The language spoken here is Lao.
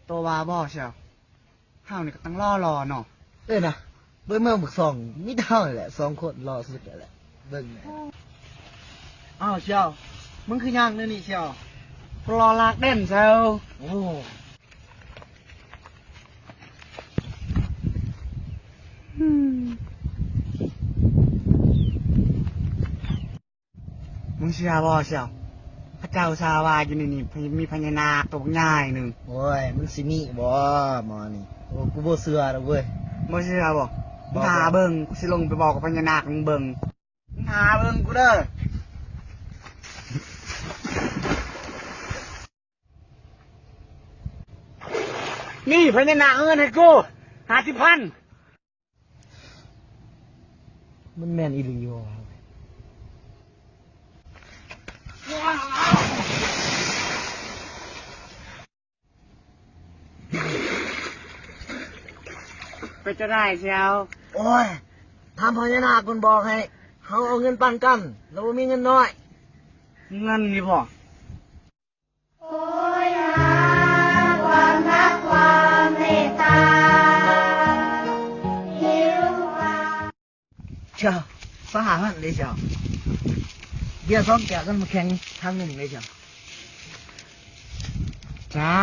ໂຕວ່າບໍ່ຊຽວ? ເຮົານີ້ກໍຕັ້ງຫຼໍ່ໆເນາະ. ເອີນະ ເບິ່ງເມືອງບັກຊ່ອງ ມີແຕ່ເຮົານີ້ແຫຼະ ສອງຄົນຫຼໍ່ສຸດແລ້ວແຫຼະ ເບິ່ງແຫຼະ. ອ້າວ ຊຽວ ມຶງຄືຍ່າງແນວນີ້ຊຽວ? ກໍຫຼໍ່ລາກແດນຊຽວ. ໂອ້ ມຶງເຊື່ອບໍ່ຊຽວ? ເຂົາເຈົ້າຊາວວ່າຢູ່ໃນນີ້ມີພະຍານາກໂຕບັກໃຫຍ່ໜຶ່ງ. ໂອ້ຍ ມັນຊິມີບໍ່ໝໍນີ້? ໂອ້ ກູບໍ່ເຊື່ອດອກເວີຍ. ບໍ່ເຊື່ອບໍ່? ບໍ່ ຖ້າເບິ່ງ ກູຊິລົງໄປບອກກັບພະຍານາກມຶງເບິ່ງ. ຖ້າເບິ່ງກູເດີ. ນີ້ ພະຍານາກເອົາເງິນໃຫ້ກູຫ້າສິບພັນ. ມັນແມ່ນອີ່ຫຼີຫວາ? ເປັນຈັ່ງໃດຊຽວ? ໂອ້ຍ ຖາມພະຍານາກ ເພິ່ນບອກໃຫ້ເຮົາເອົາເງິນປັນກັນ ລາວບໍ່ມີເງິນນ້ອຍ. ເງິນນີ້ບໍ່? ໂຫຍຫາຄວາມຮັກຄວາມເມດຕາ ຫິວຄວາມ ເຈົ້າ ຊາວຫ້າພັນເດ້ເຈົ້າ. ເບຍສອງແກ້ວກັບນ້ຳແຂງຖັງໜຶ່ງເດ້ເຈົ້າ. ຈ້າ.